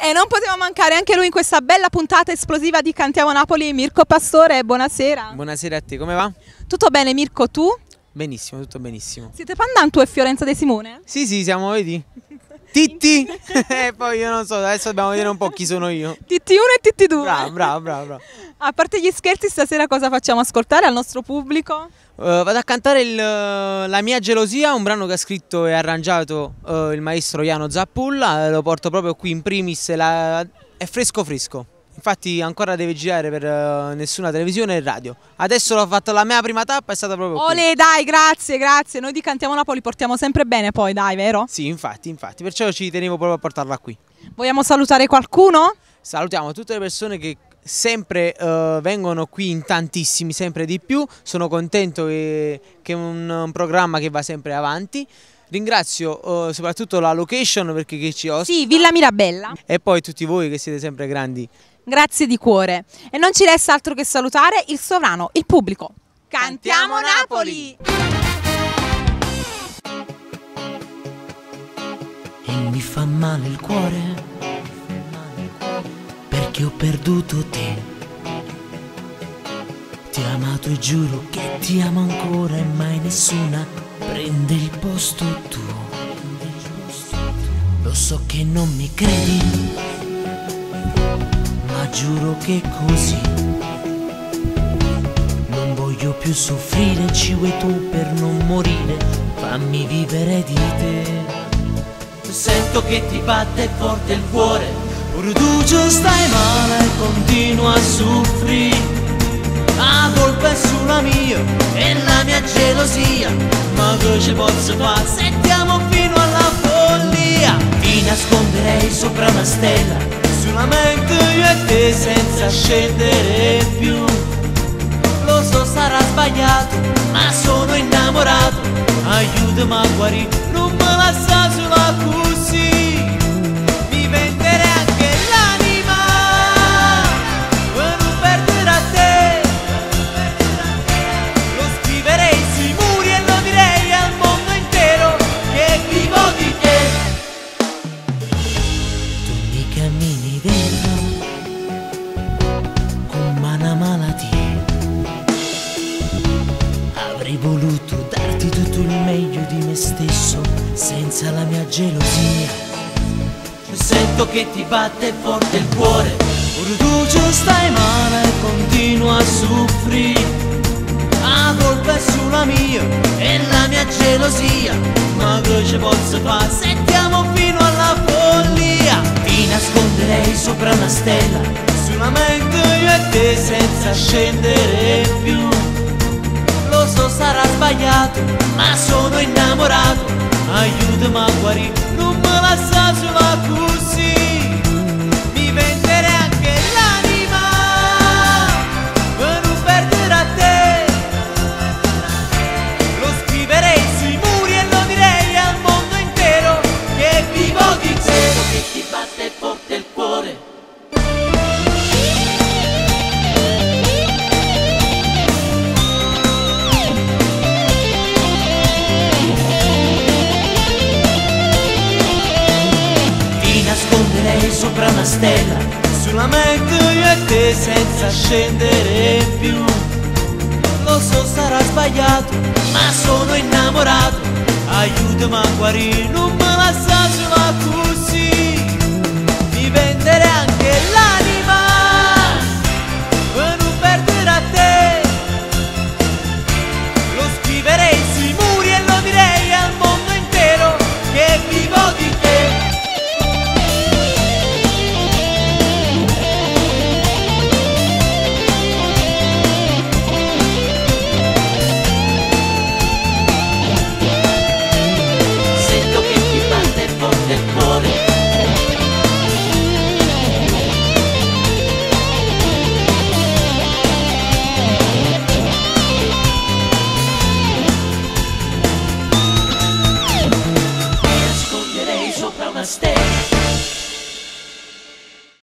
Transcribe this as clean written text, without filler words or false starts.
E non poteva mancare anche lui in questa bella puntata esplosiva di Cantiamo Napoli, Mirko Pastore, buonasera. Buonasera a te, come va? Tutto bene Mirko, tu? Benissimo, tutto benissimo. Siete pandan tu e Fiorenza De Simone? Sì, sì, siamo, vedi? Titti! E poi io non so, adesso dobbiamo vedere un po' chi sono io. Titti 1 e Titti 2. Bravo, bravo, bravo, bravo. A parte gli scherzi, stasera cosa facciamo ascoltare al nostro pubblico? Vado a cantare La mia gelosia, un brano che ha scritto e arrangiato il maestro Jano Zappulla. Lo porto proprio qui in primis, è fresco fresco. Infatti ancora deve girare per nessuna televisione e radio. Adesso l'ho fatto, la mia prima tappa è stata proprio qui. Olè, dai, grazie, grazie. Noi di Cantiamo Napoli portiamo sempre bene poi, dai, vero? Sì, infatti, infatti, perciò ci tenevo proprio a portarla qui. Vogliamo salutare qualcuno? Salutiamo tutte le persone che sempre vengono qui in tantissimi, sempre di più. Sono contento che è un programma che va sempre avanti. Ringrazio soprattutto la location perché che ci ospita. Sì, Villa Mirabella. E poi tutti voi che siete sempre grandi. Grazie di cuore. E non ci resta altro che salutare il sovrano, il pubblico. Cantiamo Napoli! E mi fa male il cuore perché ho perduto te. Ti ho amato e giuro che ti amo ancora e mai nessuna prende il posto tuo. Lo so che non mi credi, ma giuro che è così. Non voglio più soffrire, ci vuoi tu per non morire, fammi vivere di te. Sento che ti batte forte il cuore, pure tu ci stai male e continua a soffrire. La colpa è sulla mia e la mia gelosia, ma che ci posso fare se ti amo fino alla follia? Ti nasconderei sopra una stella, solamente io e te senza scendere più. Lo so sarà sbagliato, ma sono innamorato, aiutami a guarire, non me lascia sola così. Mi venderei anche l'anima per non perdere a te. Lo scriverei sui muri e lo direi al mondo intero che vivo di te. Tu mi cammini dentro come una malattia. Avrei voluto darti tutto il meglio di me stesso senza la mia gelosia. Sento che ti batte forte il cuore, pure tu ci stai male e continua a soffrire. La colpa è sulla mia e la mia gelosia, ma che ci posso fare se ti amo fino alla follia? Ti nasconderei sopra una stella, solamente io e te senza scendere più. Lo so sarà sbagliato, ma sono innamorato, aiutami a guarire, non me lascia sola così. Mi venderei anche l'anima per non perdere a te. Lo scriverei sui muri e lo direi al mondo intero che vivo di te. Che ti batte forte il cuore. Ti nasconderei sopra una stella, solamente io e te senza scendere più. Lo so sarà sbagliato, ma sono innamorato, aiutami a guarire, non me lascia sola così.